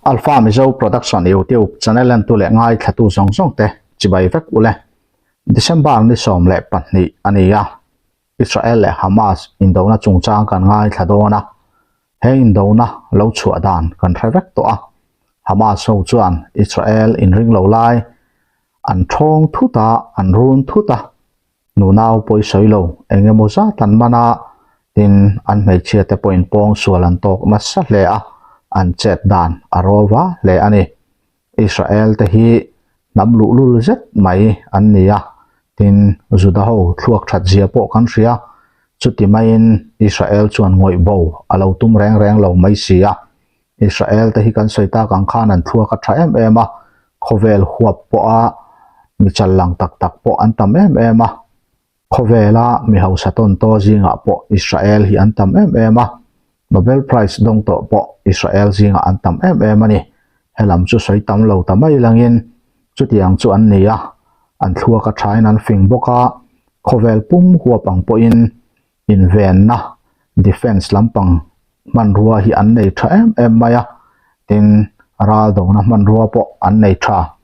Alpha Mizo Production YouTube channel entu leh ngaithlatu zawng zawng te chibai vek ule. December ni 12 a ni a, Israel leh Hamas indona chungchang kan ngaithla dawn a, he indona lo chhuah dan kan hre vek tawh a. Hamas ho chuan Israel inring lo lai an thawng thut a, an run thut a, Nunau pawi sawi lo, eng emaw zat an man a, tin, an hmeichhia te pawhin pawngsual an tawk nasa hle a, an chet dan a raw va hle a ni. Israel te hi hnam luhlul zet mai an ni a, tin, Juda ho thluak that zia pawh kan hria, chuti maiin Israel chuan ngawih bo a lo tum reng reng lo mai si a. Israel te hi kan sawi tak ang khan an thluak a tha em em a, khawvel huap pawha mi chal lang tak tak pawh an tam em em a, khawvela mi hausa tawn taw zingah pawh Israel hi an tam em em a, Nobel Prize dawng tawh pawh Israel zingah an tam em em a ni. Helam chu sawi tam lo ta mai langin chutiang chu an ni a, an thluak a thain an fing bawk a, khawvel pum huap ang pawhin invenna, defence, lampang hmanrua hi an nei tha em em mai a, tin ral dona hmanrua pawh an nei tha.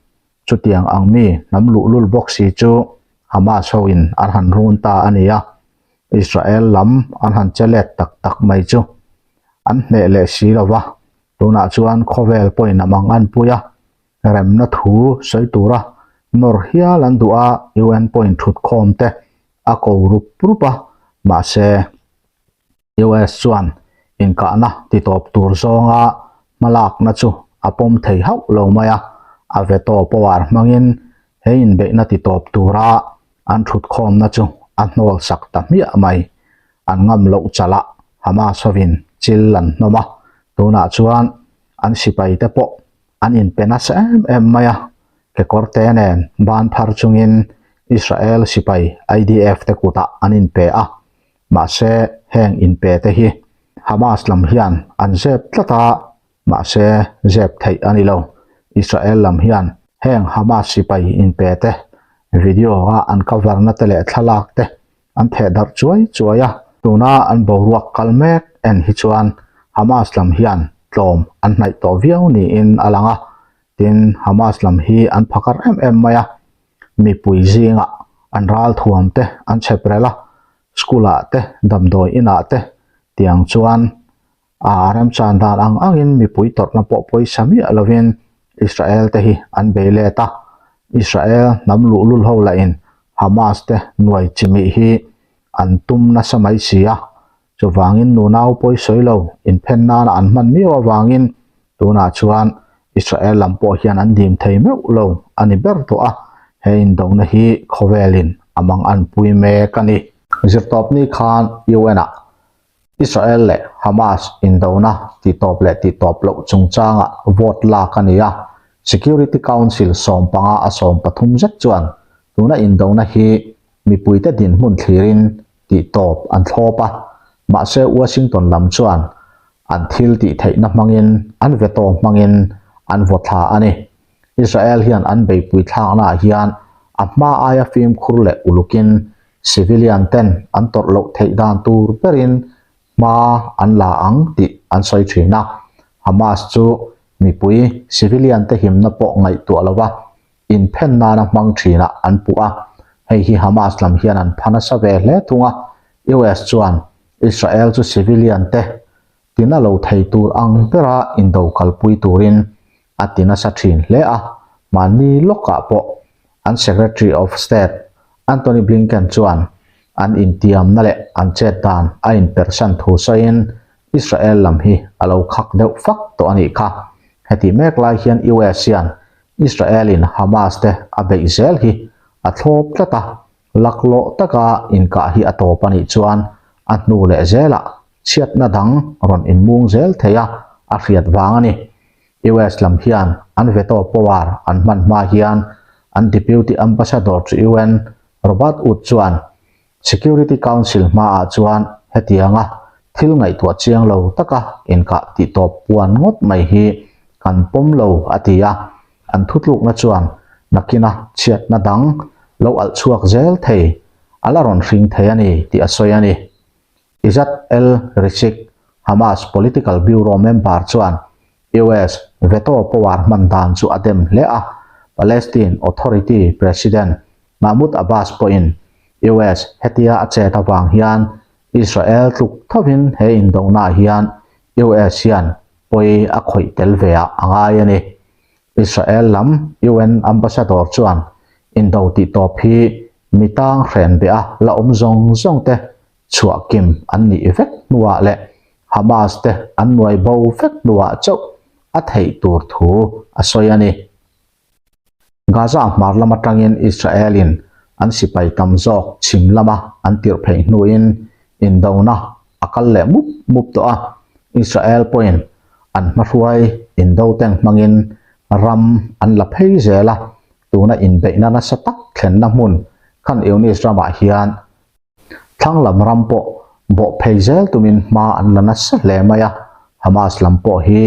Chutiang ang mi hnam luhlul bawk si chu Hamas ho in an han run ta a ni a, Israel lam an han che let tak tak mai chu an hneh leh si lo va, tunah chuan khawvel pawhin a mang an pui a, remna thu sawi tura nawr hial an duh a, UN pawhin thutkhawm te a ko rup rup a, mahse US chuan inkahna titawp tur zawnga hmalakna chu a pawm thei hauh lo mai a, a veto power hmangin he inbeihna titawp tura an thutkhawmna chu a hnawl sak ta hmiah mai. An ngam loh chalah Hamas hovin chil an hnawm a, tunah chuan an sipaite pawh an inpe nasa em em mai a, kekawrte nen ban phar chungin Israel sipai IDF te kutah an inpe a, mahse heng inpe te hi Hamas lam hian an zep tlat a, mahse zep theih a ni lo. Israel lam hian heng Hamas sipai inpe te video a an cover na te leh thlalak te an theh darh chuai chuai a, tuna an boruak kal mek en hi chuan Hamas lam hian tlawm an hnaih tawh viau niin a lang a, tin Hamas lam hi an phakar em em mai a, mipui zingah an ralthuam te an chhep rel a, school ah te damdawi inah te tiang chuan A remchan dan ang angin mipui tawrhna pawh pawisa miah lovin Israel te hi an bei let a, Israel hnam luhlul ho lahin Hamas te nuai chimih hi an tum nasa mai si a, chuvangin nunau pawisawi lo inphen nana an hman miau avangin tunah chuan Israel lam pawh hian an dim thei meuh lo a ni ber tawh a, he indona hi khawvelin a mang anpui mek a ni. Zirtawpni khan UN-ah Israel leh Hamas indona tihtawp leh tihtawp loh chungchangah vote lak a ni a, Security Council 15 a 13 zet chuan tuna indona hi mipuite dinhmun thlirin tihtawp an thlawp a, mahse Washington lam chuan an thil tih theihna hmangin an veto hmangin an vaw thla a ni. Israel hian an beipui thlaknaah hian a hma aia fimkhur leh ulukin Civilian ten an tawrh loh theih dan tur berin hma an la ang tih an sawi thin a. Hamas chu mipui civilian te himna pawh ngaihtuah lova inphen nana hmang thinah an puh a. Hei hi Hamas lam hian an pha nasa ve hle thung a. US chuan Israel chu civilian te tina lo thei tur ang bera indo kalpui turin a ti nasa thin hle a, mahni lawkah pawh an Secretary of State Antony Blinken chuan an intiamna leh an chet dan a inpersan thu sawiin Israel lam hi a lo khak deuh fak tawh a nih kha. Hetih mek lai hian US hian Israel-in Hamas te a beih zel hi a thlawp tlat a, laklawh taka inkah hi a tawp a nih chuan a hnu leh zelah chhiatna dang rawn inmung zel thei a a hriat vang a ni. US lam hian an veto power an hman hma hian an Deputy Ambassador to UN Robert Wood chuan Security Council hmaah chuan hetianga thil ngaihtuah chiang lo taka inkah tihtawp puan ngawt mai hi kan pawm lo a ti a, an thutlukna chuan nakina chhiatna dang lo alh chhuak zel thei a la rawn hring thei a ni tih a sawi a ni. Izzat El Risik, Hamas Political Bureau member chuan US veto power hman dan chu a dem hle a, Palestine Authority President Mahmoud Abbas pawhin US hetia a chet avang hian Israel tluk thovin he indonaah hian US hian pawi a khawih tel ve ah a ngai a ni. Israel lam UN Ambassador chuan indo tih tawp hi mi tang hren beh a la awm zawng zawng te chhuah kim an nih vek hnuah leh Hamas te an nuai bo vek hnuah chauh a theih tur thu a sawi a ni. Gaza hmar lam atangin Israel-in an sipai tam zawk chhim lama an tirh pheih hnuin indona a kal leh mup mup tawh a, Israel pawhin an hmahruai indo tank hmangin ram an la phei zel a, tuna inbeihna nasa tak thlenna hmun Khan Younis ramah hian Thlang lam ram pawh bawh phei zel tumin hma an la nasa hle mai a, Hamas lam pawh hi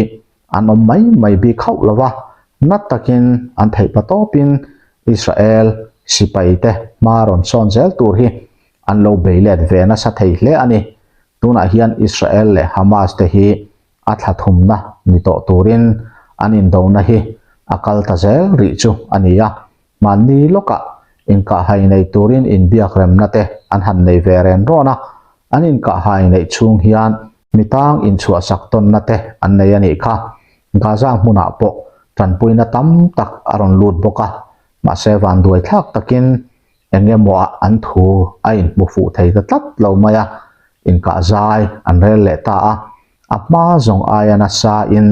an awm mai mai bik hauh lo va, nat takin an theih pa tawpin Israel sipai te hma rawn sawn zel tur hi an lo bei let ve nasa thei hle a ni. Tunah hian Israel leh Hamas te hi a thla thumna ni tawh turin an indona hi a kal ta zel rih chu a ni a. Mahni lawkah inkahhai nei turin inbiak remna te an han nei ve ren rawn a, an inkahhai neih chhung hian mi tang inchhuahsak tawnna te an nei a nih kha. Gaza hmunah pawh tanpuina tam tak a rawn lut bawk a, mahse vanduai thlak takin eng emaw ah an thu a inhmu fuh thei ta tlat lo mai a, inkahzai an rel leh ta a, a hma zawng aia nasa in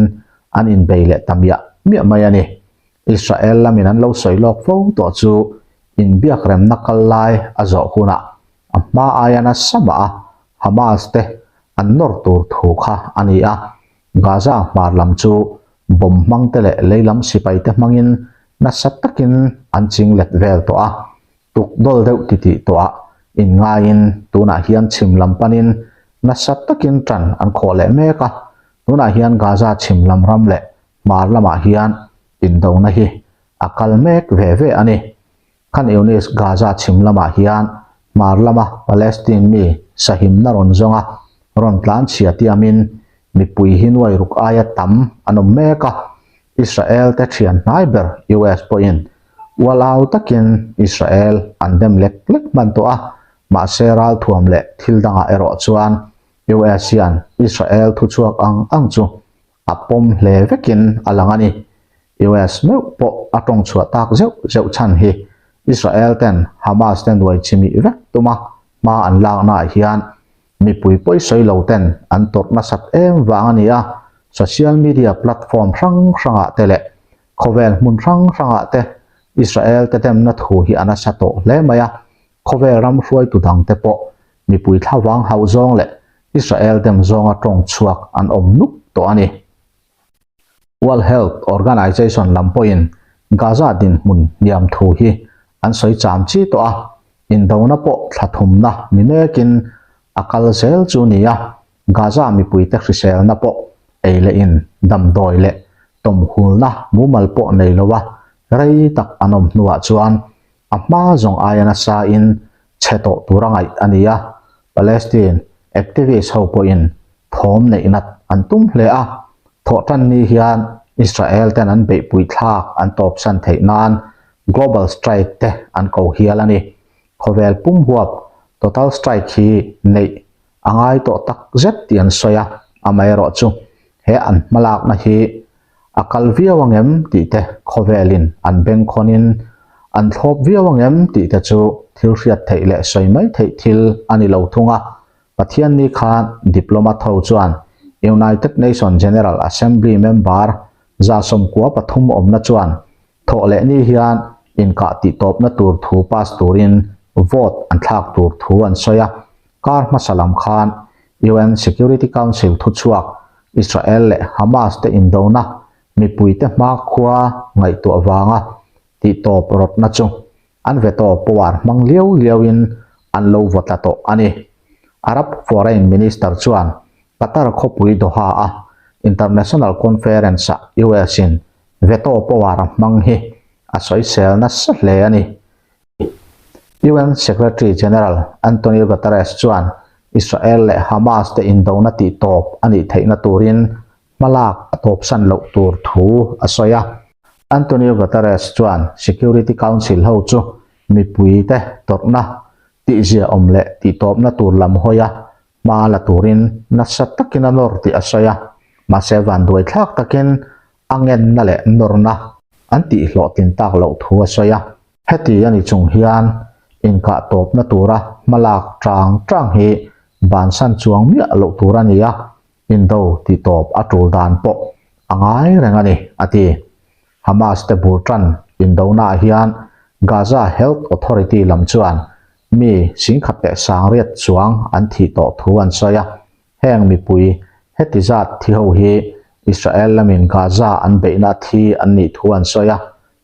an inbei leh ta miah miah mai a ni. Israel lamin an lo sawi lawk fo tawh chu inbiak remna kal lai a zawh hunah a hma aia nasa mah a Hamas te an nawr tur thu kha a ni a. Gaza hmar lam chu bomb hmang te leh lei lam sipai te hmangin nasa takin an ching let vel tawh a. Tuk dawl deuh titih tawhah inngaiin tunah hian chhim lam panin nasa takin tan an khawh leh mek a. Tunah hian Gaza chhim lam ram leh Hmar lamah hian indona hi a kal mek ve ve a ni. Khan Younis Gaza chhim lamah hian hmar lama Palestine mi sahimna rawn zawnga rawn tlanchhia tiamin mipui hi nuai ruk aia tam an awm mek a. Israel te thian hnai ber US pawhin ualau takin Israel an dem lek lek hman tawh a, mahse ralthuam leh thil dangah erawh chuan US hian Israel thuchhuak ang ang chu a pawm hle vekin a lang a ni. US meuh pawh a tawng chhuah tak zeuh zeuh chhan hi Israel ten Hamas te nuai chimih vek tuma hma an laknaah hian mipui pawi sawi lo ten an tawrh nasat em vang a ni a, social media platform hrang hrangah te leh khawvel hmun hrang hrangah te Israel te demna thu hi a nasa tawh hle mai a, khawvel ram hruaitu dangte pawh mipui thlavang hauh zawng leh Israel dem zawnga tawng chhuak an awm nuk tawh a ni. World Health Organization lam pawhin Gaza dinhmun hniam thu hi an sawi cham chi tawh a, indona pawh thla thumna ni mekin a kal zel chu ni a, Gaza mipuite hriselna pawh ei leh in damdawi leh tawmhulna mumal pawh nei loa rei tak an awm hnuah chuan A hma zawng aia nasa in chhe tawh tur a ngaih a ni a, Palestine activist ho pawhin thawm neih nat an tum hle a, thawhtan ni hian Israel ten an beihpui thlak an tawpsan theih nan Global Strike te an ko hial a ni. Khawvel pum huap Total Strike hi neih a ngai tawh tak zet tih an sawi a, amaherawhchu he an hmalakna hi A kal viau ang em tih te khawvelin an bengkhawnin an thlawp viau ang em tih te chu thil hriat theih leh sawi mai theih thil a ni lo thung a. Pathianni khan diplomat ho chuan United Nation General Assembly member 193 awmna chuan thawh leh ni hian inkah tihtawpna tur thu pass turin vote an thlak tur thu an sawi a. Kar hmasa lam khan UN Security Council thuchhuak Israel leh Hamas te indona mipuite hmakhua ngaihtuah vanga tihtawp rawtna chu an veto power hmang liau liauin an lo vaw tla tawh a ni. Arab Foreign Minister chuan Qatar khawpui Doha-a International Conference-ah US-in veto power a hmang hi a sawisel nasa hle a ni. UN Secretary General Antonio Guterres chuan Israel leh Hamas te indona tihtawp a nih theihna turin hmalak a tawpsan loh tur thu a sawi a. Antonio Guterres chuan Security Council ho chu mipuite tawrhna tihzia awm leh tihtawpna tur lam hawi a hma la turin nasa takin a nawr tih a sawi a, mahse vanduai thlak takin a ngenna leh nawrna an tihhlawhtlin tak loh thu a sawi a. Heti a ni chung hian inkah tawpna tura hmalak tang tang hi bansan chuang miah loh tur a ni a, indo tihtawp a tul dan pawh a ngai reng a ni, a ti. Hamas te bul tan indonaah hian Gaza Health Authority lam chuan mi singkhat leh sangriat chuang an thih tawh thu an sawi a, heng mipui heti zat thi ho hi Israel lamin Gaza an beihna thi an nih thu an sawi a,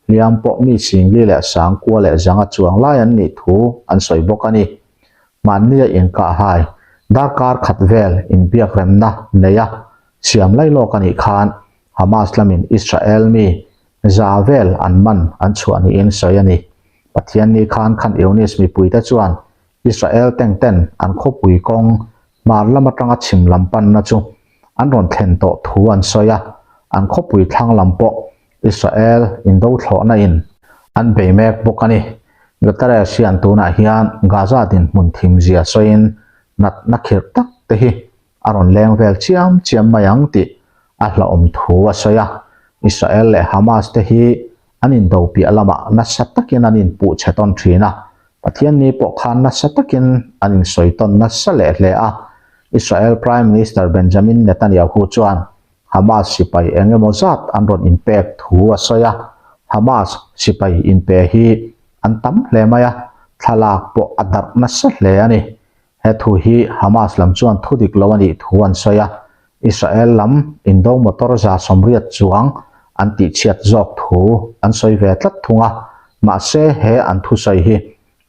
hliam pawh mi singli leh sangkua leh zanga chuang lai an nih thu an sawi bawk a ni. Mahnia inkahhai darkar khat vel inbiakremna neia siam lailawk a nih khan Hamas lamin Israel mi za vel an man an chhuah niin sawi a ni. Pathianni khan Khan Younis mipuite chuan Israel tank ten an khawpui kawng hmar lam atanga chhim lam panna chu an rawn thlen tawh thu an sawi a, an khawpui thlang lam pawh Israel indo thlawhna in an bei mek bawk a ni. Guterres hian tunah hian Gaza dinhmun thimzia sawiin natna khirh tak te hi a rawn leng vel chiam chiam mai ang tih a hlauhawm thu a sawi a. Israel leh Hamas te hi an indo piah lamah nasa takin an inpuh chhe tawn thin a, Pathianni pawh khan nasa takin an insawi tawn nasa leh hle a. Israel Prime Minister Benjamin Netanyahu chuan Hamas sipai eng emaw zat an rawn inpek thu a sawi a, Hamas sipai inpe hi an tam hle mai a, thlalak pawh a darh nasa hle a ni. He thu hi Hamas lam chuan thu dik lo a nih thu an sawi a, Israel lam indo motor 180 chuang an tihchhiat zawk thu an sawi ve tlat thung a, mahse he an thusawi hi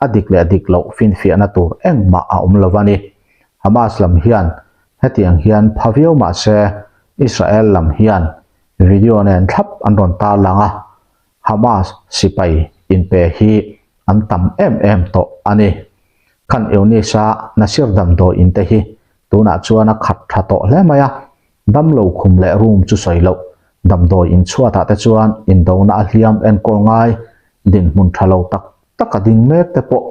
a dik leh dik loh finfiahna tur engmah a awm lo a ni. Hamas lam hian hetiang hian pha viau mahse Israel lam hian video nen thlap an rawn tarlang a, Hamas sipai inpe hi an tam em em tawh a ni. Khan Younis-a Nasir damdawi in te hi tunah chuan a khat tha tawh hle mai a, damlo khum leh room chu sawi loh damdawi in chhuatah te chuan indona a hliam enkawl ngai dinhmun tha lo tak tak a ding mek te pawh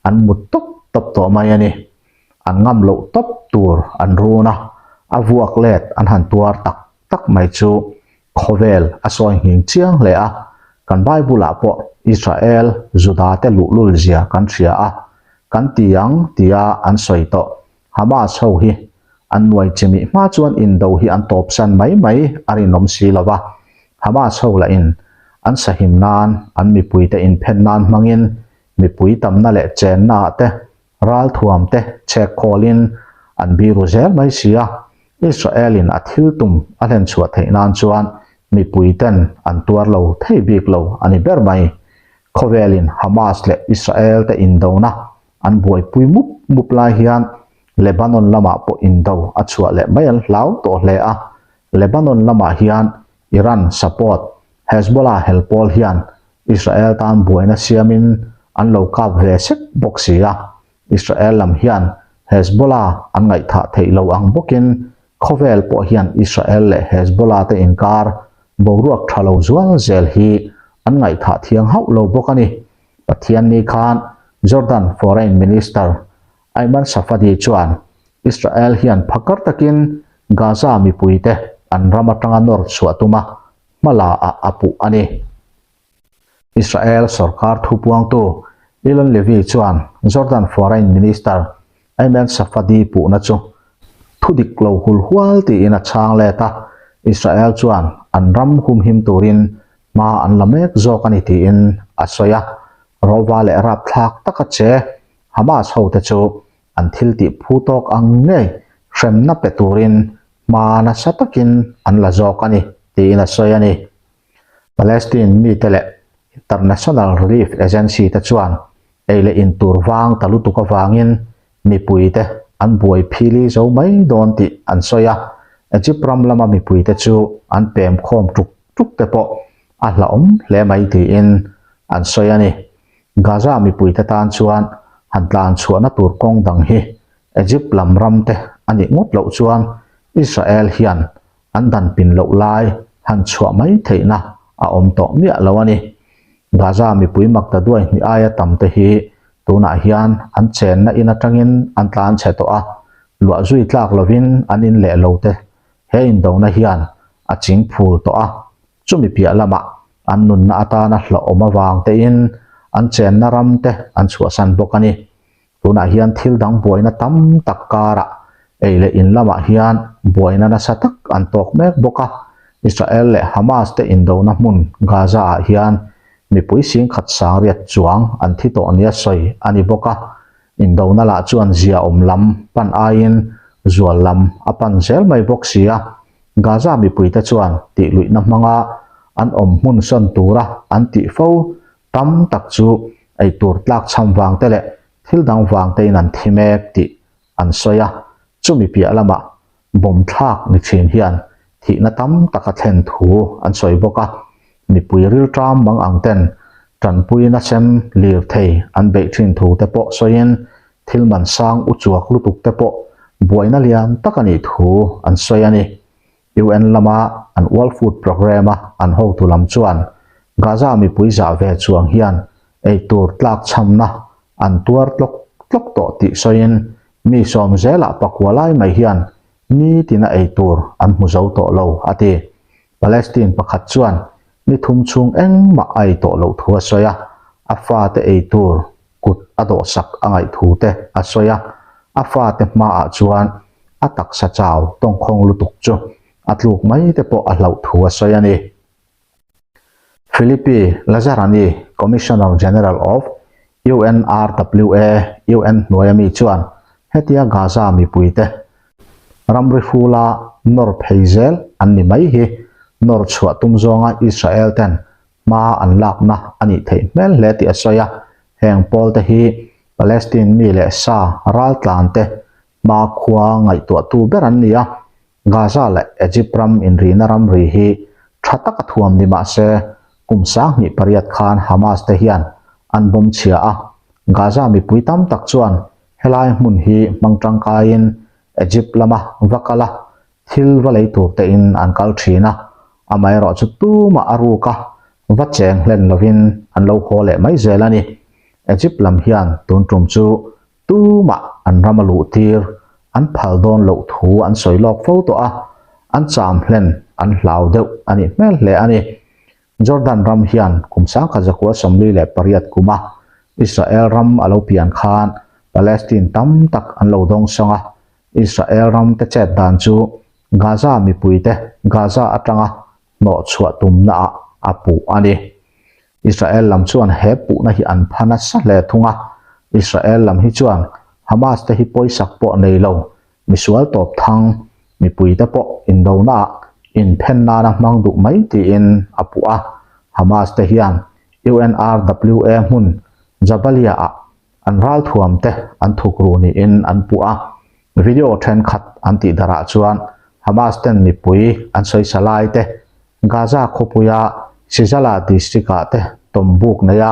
an mut tawp tawp tawh mai a ni. An ngam loh tawp tur an run a, a vuak let an han tuar tak tak mai chu khawvel a sawi nghing chiang hle a, kan Bible-ah pawh Israel, Juda te luhlul zia kan hria a, kan ti ang tia an sawi tawh. Hamas ho hi an nuai chimih hma chuan indo hi an tawpsan mai mai a rinawm si lo va, Hamas ho lahin an sahim nan, an mipuite inphen nan hmangin mipui tamna leh chenna ah te ralthuam te chhek khawlin an biru zel mai si a, Israel-in a thil tum a hlen chhuah theih nan chuan mipui ten an tuar lo thei bik lo a ni ber mai. Khawvelin Hamas leh Israel te indona an buaipui mup mup lai hian Lebanon lamah pawh indo a chhuah leh mai an hlau tawh hle a, Lebanon lamah hian Iran support Hezbollah hel pawl hian Israel tan buaina siamin an lo kap ve sek bawk si a, Israel lam hian Hezbollah an ngaihthah theih lo ang bawkin khawvel pawh hian Israel leh Hezbollah te inkar boruak tha lo zual zel hi an ngaihthah thiang hauh lo bawk a ni. Pathianni khan Jordan Foreign Minister Ayman Safadi chuan Israel hian phakar takin Gaza mipuite an ram atanga nawr chhuah tuma hmala ah a puh a ni. Israel sorkar thupuangtu Elon Levy chuan Jordan Foreign Minister Ayman Safadi puhna chu thu dik lo hul hual tiin a chhang let a, Israel chuan an ram humhim turin hma an la mek zawk a ni tiin a sawi a. Rova leh rapthlak taka che Hamas hote chu an thil tih phu tawk ang ngei hremna pe turin hma nasa takin an la zawk a ni tiin a sawi a ni. Palestine mite leh International Relief Agency te chuan ei leh in tur vang ta lutuk avangin mipuite an buai phili zo mai dawn tih an sawi a, Egypt ram lama mipuite chu an pem khawm tuk tuk te pawh a hlauhawm hle mai tiin an sawi a ni. Gaza mipuite tan chuan han tlan chhuahna tur kawng dang hi Egypt lam ram te a nih ngawt loh chuan Israel hian. an dan pin loh lai han chhuah mai theihna a awm tawh miah lo a ni. Gaza mipui maktaduai hnih aia tam te hi tunah hian an chenna in atangin an tlan chhe tawh a, luah zui tlak lovin an in leh lo te he indona hian a ching phul tawh a, chumi piah lamah an nunna atana hlauhawm avang tein an chenna ram te an chhuahsan bawk a ni. Tunah hian thil dang buaina tam tak karah ei leh in lamah hian buaina nasa tak an tawk mek bawk a. Israel leh Hamas te indona hmun Gaza-ah hian mipui singkhat sangriat chuang an thi tawh nia sawi a ni bawk a. Indona lah chuan ziaawm lam pan aiin zual lam a pan zel mai bawk si a. Gaza mipuite chuan tihluihna hmanga an awm hmun sawn tura an tih fo Tam tak chu eitur tlak chham vang te leh thil dang vang tein an thi mek tih an sawi a, chumi piah lamah bawm thlak ni thin hian thihna tam tak a thlen thu an sawi bawk a, mipui rilṭam mang ang ten ṭanpuina sem lirthei an beih thin thu te pawh sawiin thil man sang uchuak lutuk te pawh buaina lian tak a nih thu an sawi a ni. UN lama an World Food Programme-a an hotu lam chuan Gaza mipui zah ve chuang hian eitur tlakchhamna an tuar tlawk tlawk tawh tih sawiin mi sawm zelah pakua lai mai hian nitina eitur an hmu zo tawh lo a ti. Palestine pakhat chuan ni thum chhung engmah a ei tawh loh thu a sawi a, a fate eitur kut a dawhsak a ngaih thu te a sawi a, a fate hmaah chuan a taksa chau tawngkhawng lutuk chu a tluk mai te pawh a hlauh thu a sawi a ni. Philippe Lazzarini, Commissioner General of UNRWA, UN hnuaia mi chuan hetia Gaza mipuite ramri fula nawr phei zel an ni mai hi nawr chhuah tum zawnga Israel ten hma an lakna a nih theih hmel hle tih a sawi a, heng pawl te hi Palestine mi leh sa raltlan te hma khua ngaihtuahtu ber an ni a, Gaza leh Egypt ram inrihna ramri hi tha taka thuam ni mah se kum 28 khan Hamas te hian an bawm chhia a, Gaza mipui tam tak chuan helai hmun hi hmang tangkaiin Egypt lama va kal a, Thil va lei tur tein an kal thin a, amaherawhchu tumah a ruk a, va cheng hlen lovin an lo haw leh mai zel a ni. Egypt lam hian tun tum chu tumah an ram a luh tir an phal dawn loh thu an sawi lawk fo tawh a, an cham hlen an hlau deuh a nih hmel hle a ni. Jordan ram hian kum 1948 kuma Israel ram a lo pian khan Palestine tam tak an lo dawngsawng a, Israel ram te chet dan chu Gaza mipuite Gaza atanga hnawh chhuah tumnaah a puh a ni. Israel lam chuan he puhna hi an pha nasa hle thung a, Israel lam hi chuan Hamas te hi pawisak pawh nei lo, misual tawp thang mipuite pawh indonaah inphen nana hmang duh mai tiin a puh a. Hamas te hian UNRWA hmun Jabalia-ah An ralthuam te an thuk ru niin an puh a, video thenkhat an tih darah chuan Hamas ten mipui an sawisa lai te, Gaza khawpuia Shijala district ah te tawmbuk neia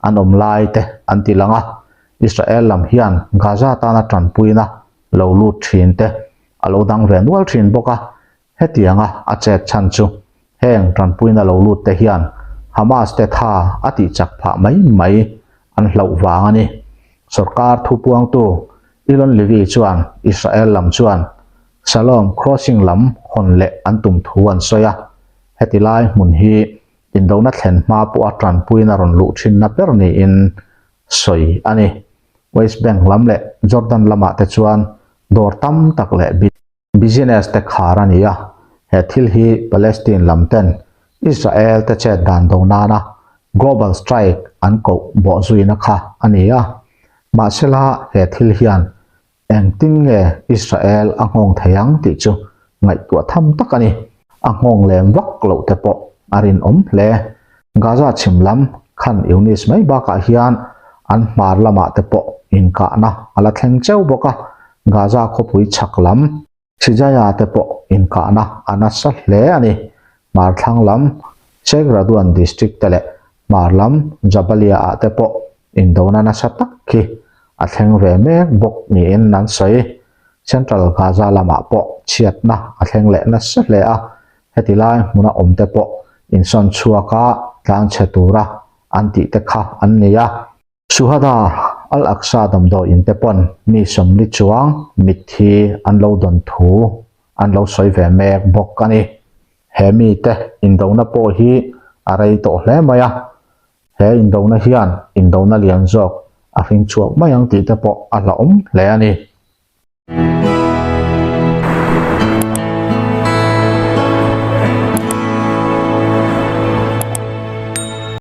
an awm lai te an ti lang a, Israel lam hian Gaza tana tanpuina lo lut thin te a lo dang ve nual thin bawk a, Hetianga a chet chhan chu heng tanpuina lo lut te hian Hamas te tha a tih chak phah mai mai an hlauh vang a ni. Sorkar thupuangtu Elon Levy chuan Israel lam chuan Shalom Crossing lam hawn leh an tum thu an sawi a, heti lai hmun hi indona thlen hma pawha tanpuina rawn luh thinna ber niin sawi a ni. West Bank lam leh Jordan lamah te chuan dawr tam tak leh Business te khar a ni a, he thil hi Palestine lam ten Israel te chet dan do nana Global Strike an koh bawhzuina kha a ni a. Mahsela he thil hian engtin nge Israel a nghawng thei ang tih chu ngaihtuah tham tak a ni. A nghawng lem vak loh te pawh a rinawm hle. Gaza chhim lam Khan Younis mai bakah hian an hmar lamah te pawh inkahna a la thleng cheu bawk a, Gaza khawpui chhak lam Shijaya te pawh inkahna a nasa hle a ni. Hmar thlang lam Sheikh Radwan district te leh hmar lam Jabalia ah te pawh indona nasa tak khi a thleng ve mek bawk niin an sawi. Central Gaza lamah pawh chhiatna a thleng leh nasa hle a, heti lai hmuna awmte pawh insawn chhuaka tlanchhe tura an tihte kha an ni a. Shuhada Al-Aqsa damdawi in te pawn mi sawmli chuang mitthi an lo dawn thu an lo sawi ve mek bawk a ni. He mite indona pawh hi a rei tawh hle mai a, he indona hian indona lian zawk a hring chhuak mai ang tih te pawh a hlauhawm hle a ni.